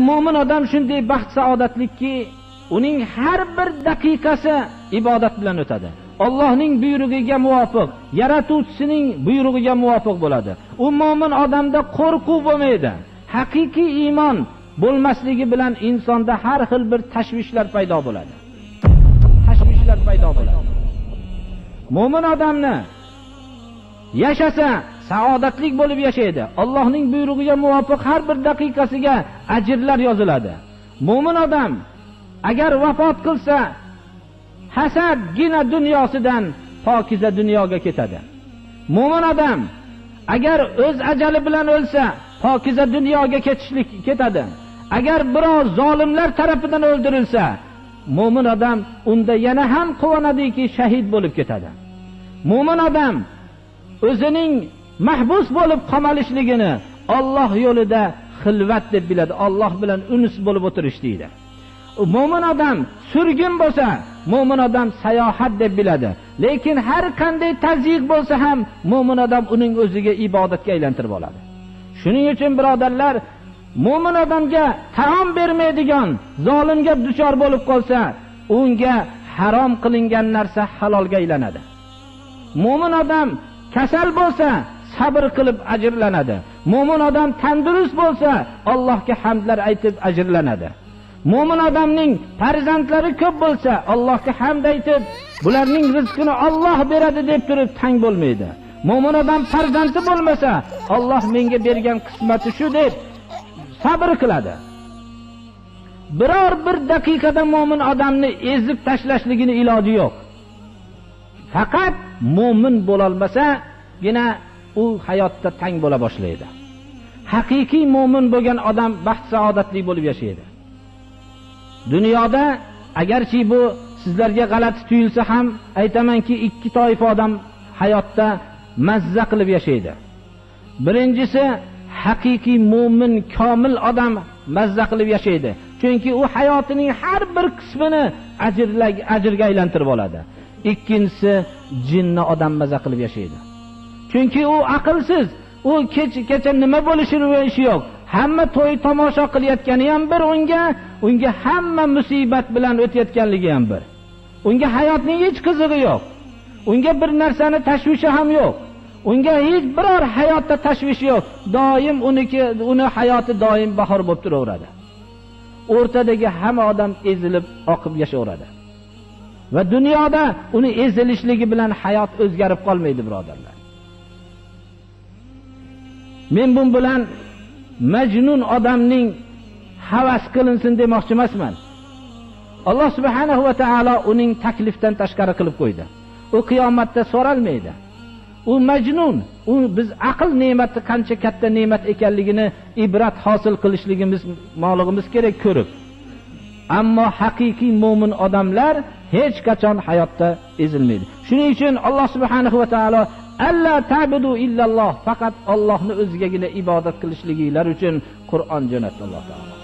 Mo'min odam shunday baxt saodatlikki, uning har bir daqiqasi ibodat bilan o'tadi. Allohning buyrug'iga muvofiq, yaratuvchisining buyrug'iga muvofiq bo'ladi. U mo'min odamda qo'rquv bo'lmaydi. Haqiqiy iymon bo'lmasligi bilan insonda har xil bir tashvishlar paydo bo'ladi. Tashvishlar paydo bo'ladi. Mo'min odamni yashasa saodatlik bo'lib yashaydi. Allohning buyrug'iga muvofiq har bir daqiqasiga ajrlar yoziladi. Mo'min odam agar vafot qilsa, hasadgina dunyosidan pokiza dunyoga ketadi. Mo'min odam agar o'z ajali bilan o'lsa, pokiza dunyoga ketishlik ketadi. Agar birov zolimlar tarafidan o'ldirilsa, mo'min odam unda yana ham quvonadiki, shahid bo'lib ketadi. Mo'min odam o'zining mahbus bo'lib qamalishligini Alloh yo'lida xilvat deb biladi, Alloh bilan unus bo'lib o'tirish deydi. Mo'min odam surgun bo'lsa, mo'min odam sayohat deb biladi. Lekin har qanday tazyiq bo'lsa ham mo'min odam uning o'ziga ibodatga aylantirib oladi. Shuning uchun birodarlar, mo'min odamga taom bermaydigan zolimga duchor bo'lib qolsa, unga harom qilingan narsa halolga aylanadi. Mo'min odam kasal bo'lsa, sabr qilib ajrlanadi. Mo'min odam tandurust bo'lsa, Allohga hamdlar aytib ajrlanadi. Mo'min odamning farzandlari ko'p bo'lsa, Allohga hamd aytib, bularning rizqini Alloh beradi deb turib tang bo'lmaydi. Mo'min odam farzandi bo'lmasa, Alloh menga bergan qismati shu deb sabr qiladi. Biror bir daqiqada mo'min odamni ezib tashlashligini iloji yo'q. Faqat mo'min bo'lolmasagina u hayotda tang bo'la boshlaydi. Haqiqiy mo'min bo'lgan odam baxt saodatli bo'lib yashaydi. Dunyoda agarchi bu sizlarga g'alati tuyulsa ham aytamanki, ikki toifa odam hayotda mazza qilib yashaydi. Birinchisi haqiqiy mo'min komil odam mazza qilib yashaydi. Chunki u hayotining har bir qismini ajrga aylantirib oladi. Ikkinchisi jinni odam mazza qilib yashaydi. Chunki u aqlsiz, u kecha nima bo'lishini ishi yo'q. Hamma to'y tomosha qilayotgani ham bir unga hamma musibat bilan o'tayotganligi ham bir. Unga hayotning hech qizig'i yo'q. Unga bir narsani tashvishi ham yo'q. Unga hech biror hayotda tashvishi yo'q. Doim uni hayoti doim bahor bo'lib turaveradi. O'rtadagi hamma odam ezilib oqib yashayveradi. Va dunyoda uni ezilishligi bilan hayot o'zgarib qolmaydi, birodarlar. Men bu bilan majnun odamning havas qilinsin demoqchi emasman. Alloh subhanahu va taolo uning taklifdan tashqari qilib qo'ydi. U qiyomatda so'ralmaydi. U majnun, u biz aql ne'mati qancha katta ne'mat ekanligini ibrat hosil qilishligimiz molig'imiz kerak ko'rib. Ammo haqiqiy mo'min odamlar hech qachon hayotda ezilmaydi. Shuning uchun Alloh subhanahu va taolo alla ta'budu illalloh, faqat Allohni o'zigagina ibodat qilishliginglar uchun Qur'on jo'natdi Alloh taolo.